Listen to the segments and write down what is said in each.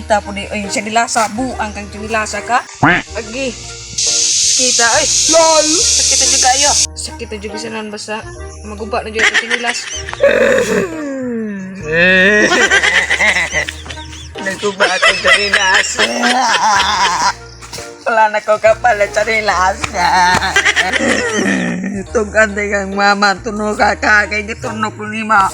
Kita po di ay sinilasa buang kang sinilasa ka. Agi. Kita ay. LOL. Sakit na juga ayo. Sakit na juga sa basta maguba na juga sinilas. Nagkuba ako charilas. Wala na ko kapalit charilas. Tugan di kang mama, tunog ka ka, kay gitunog ko ni ma.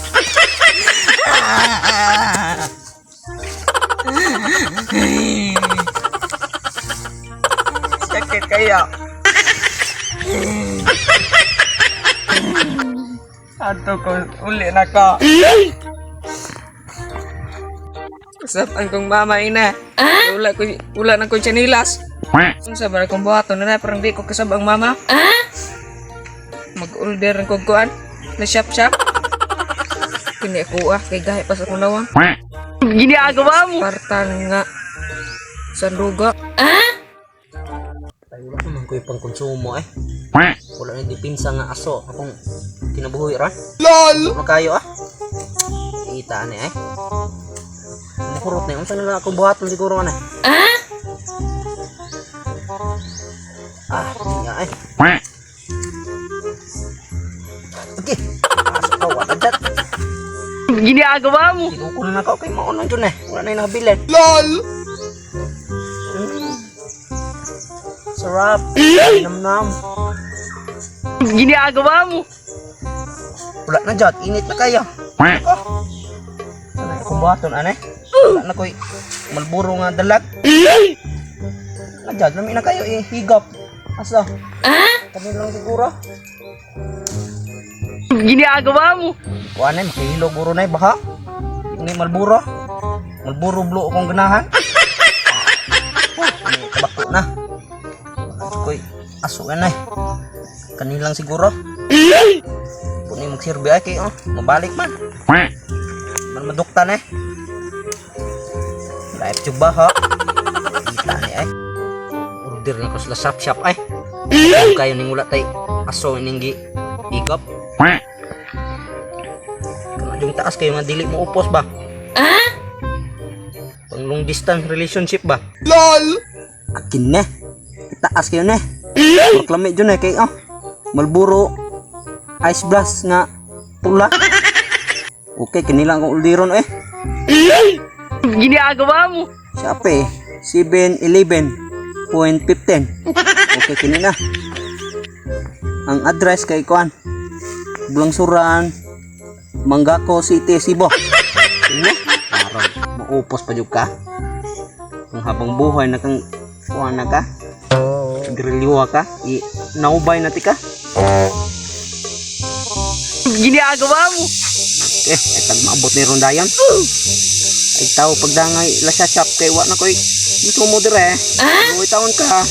Sakit kayo. Ato ko, uli na ko. Usap ang kong mama ina. Wala ko wala na ko chinilas. Unsa ba akong buhaton na parang di ko kasab ang mama. Mag-order ang kog kuan na shop shop. Kini ako ah kay gahi pa sa akong nawang. Ginagawa mo! Spartan nga. Sanduga. Ay, wala naman ko yung pangkonsumo eh. Wala na dipinsa nga aso akong kinabuhi ra. LOL! Wala kayo ah. Kita ani eh. Muhurot na yun. Unsa na lang akong buhaton siguro ana. Ah, nga eh. Okay. Aso ka, wala dyan. Ginagawa mo! Tinukol na ako kay maunang dyan eh. Wala na yung nabilin. LOL! Sarap. Nam-nam. Ginagawa mo! Wala na dyan. Init na kayo. Oh. Ano akong buhaton, ane? Wala na ko'y Malboro nga dalag. Na dyan, lami na kayo eh. Higop. Asa? Kami lang siguro. Ginagawa mo! Kuha na, makihilo guro na eh. Baha. Ini Malboro. Malboro blue akong ganahan. Ini tabako na. Baka ko'y aso na eh. Kanilang siguro. Puni magsirbi ay kayo. Oh. Mabalik man. Man maduktan eh. Live tube ba ha? Kita ni ay. Order na ko sila shop shop ay. Kung kayo ning wala tay aso ning gi igop. Kung yung taas kayo nga dili mo upos ba? Pang long distance relationship ba? LOL! Akin na. Itaas kayo na. Maklami dyan eh kay oh. Malboro Ice Blast nga pula. Okay, kinilang akong uldiron eh. Ginagawa mo! Siya eh, 711.15. Okay, kini na. Ang address kay Kuan. Bulangsuran, Manggako City, Cebu. Kini na. Parang maupos pa jud ka. Kung habang buhay na kang kuan na ka. Grilyo ka, i naubay na ti ka. Ginagawa mo! Eh, ay tag maabot ni Rondayan. Ay tao pagdangay lasya shop kay wa na koy gusto mo dire. Ah? Uy taon ka.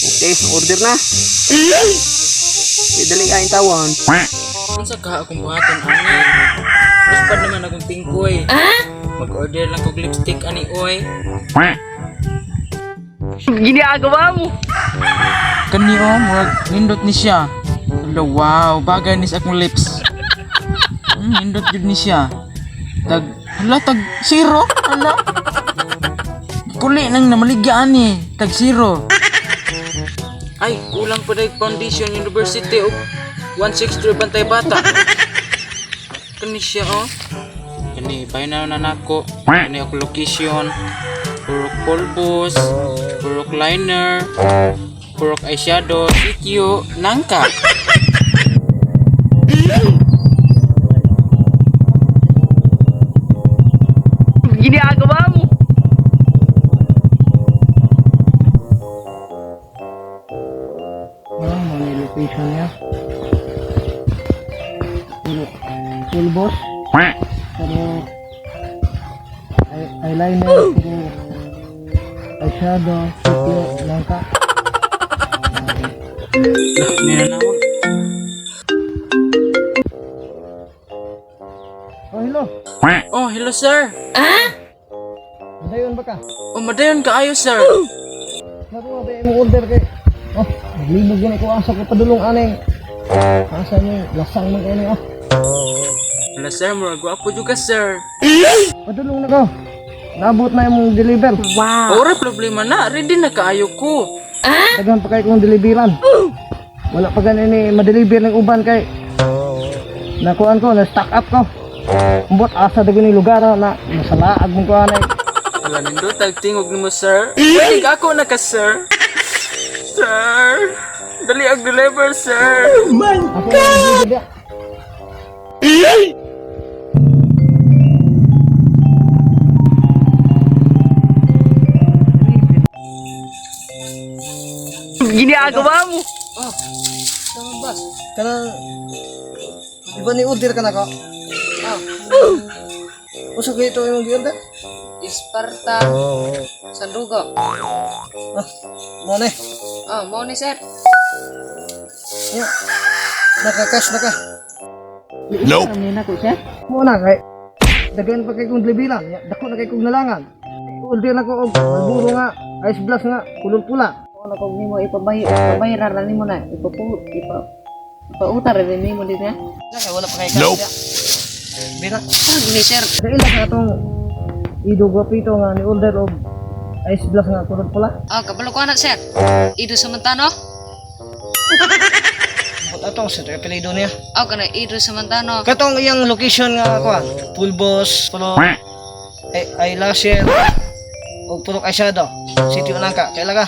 Okay, order na. Eh, dali ay tawon. Unsa ka akong buhaton ani? Uspad naman akong tingkoy. Mag-order lang kog lipstick ani oy. Ginagawa mo! Kani oh, murag nindot ni siya. Hello, wow, bagay ni sa akong lips. Nindot jud ni siya. Tag hala tag zero, hala. Kuli nang namaligya ani, tag zero. Ay, kulang pa day foundation university og 163 bantay bata. Kani siya oh. Kani bay na na nako. Kani ako location. Purok pulbos, purok liner, purok eyeshadow, CQ, nangka. Ginagawa mo! Ah, mga location niya. Puro pulbos. Pero eyeliner, puro eyeshadow, sityo, langka. Ninanawag. Oh, hello. Oh, hello sir. Madayon ba ka? Oh, madayon kaayo sir. Naku nga ba yung order kay... Oh, naglibog yan ko asa ko padulong aneng. Asa niyo, lasang man kayo ah. Hala sir, murag gwapo jud ka sir. Padulong na ko. Naabot na imong deliver. Ora problema na, ready na kaayo ko. Daghan pa kay kong deliveran. Wala pa gani ni ma-deliver ng uban kay nakuan ko, na stock up ko. Umbot asa dagon ni lugar na masalaag mong kuan ay. Wala nindot tag tingog nimo, sir. Pwede ka ako na ka, sir. Sir, dali ang deliver, sir. Ako ang deliver dia. Ginagawa mo. Oh, tama boss. Kanang di ba ni order ka na ko? Ah, Usa kay ito imong gi-order? Isparta Sandugo. Ah, mo na. Oh, mo ni sir. Ya. Naka-cash na ka. Nope. Ni na ko, sir. Mo na kay daghan pa kay kong deliveran. Ya, dako na kay kong nalangan. Order na ko og Marlboro nga, ice blast nga, kulor pula. Wala ko nimo ipabay ipabayra ra nimo na ipapu ipa ipautar ra nimo din ha. Wala pa kay cash. Nope. Bina. Saan ni sir? Sa ila ka atong ido gwapito nga ni order og ice blast nga kulor pula. Ah, kabalo ko na sir. Ido Samantano. But atong sa apelyido niya. Ah, kana Ido Samantano. Katong iyang location nga kuan, Pulbos, Pulok, ay ay Lasher, og Pulok Asyado, City Unangka. Kaila ka?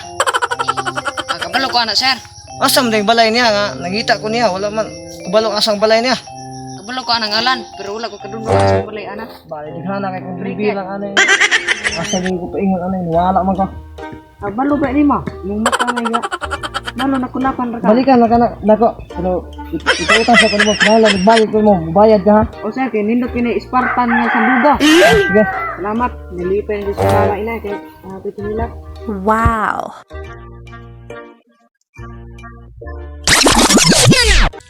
Ah, kabalo ko na sir. Asa man ding balay niya nga nangita ko niya wala man kabalo asang balay niya. Kabalo ko ang ngalan pero wala ko kadungog sa balay ana. Bale dighana kay kung bibi lang ani. Asa gyud ko paingon ani wala man ko. Kabalo ba nimo? Mong mata nga ya. Malo na kulapan ra ka. Balikan na kana dako. Pero ikautang sa kanimo kinahanglan nagbayad ko mo, bayad ka ha. O sir, kay nindot kini Spartan nga Sandugo. Sige. Salamat. Nilipay na sa mama ina kay uh, nila. Wow.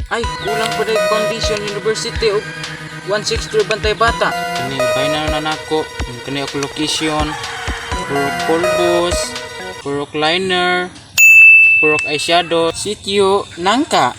Ay, kulang pa dahil Foundation University og 163 Bantay Bata. Kani bay na na nako, kani ako location. Purok Pulbos, Purok Liner, Purok Eyeshadow, Sitio, Nangka.